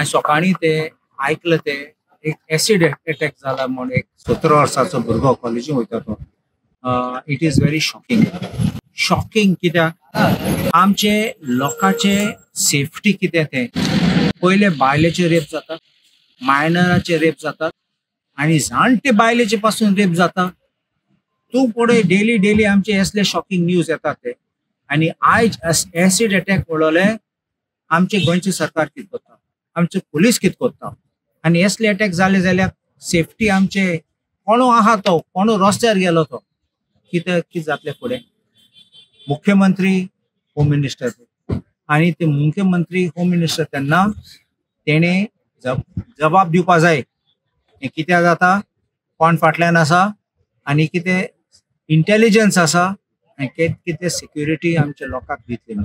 आयज सकाळीं ते आयकले ते एक एसिड अटॅक जाला म्हूण एक 17 वर्साचो भुरगो कॉलेजीन वयता तो. It is very shocking, shocking. कित्याक आमचे लोकांचे सेफ्टी कितें तें पयले बायलेचे रेप जातात, मायनराचे रेप जातात आनी जाणटे बायलेचे पासून रेप जाता. तूं पळय डेली डेली आमचे असले शॉकिंग न्यूज येतात ते. आनी आयज एसिड अटॅक पळयले आमचे गोंयचे सरकार कितें करता, आमचे पुलीस कितें करता. आनी असले अटॅक जाले जाल्यार सेफ्टी आमचे कोणू आहा तो कोणू रस्त्यार गेलो तो कितें कितें जातलें फुडें. मुख्यमंत्री होम मिनिस्टर आनी ते मुख्यमंत्री होम मिनिस्टर तेन्ना तेणे जबाब दिवपा जाय हें कित्याक जाता, कोण फाटल्यान आसा आनी कितें इंटेलिजन्स आसा आनी कितें सिक्युरिटी आमच्या लोकांक दितली.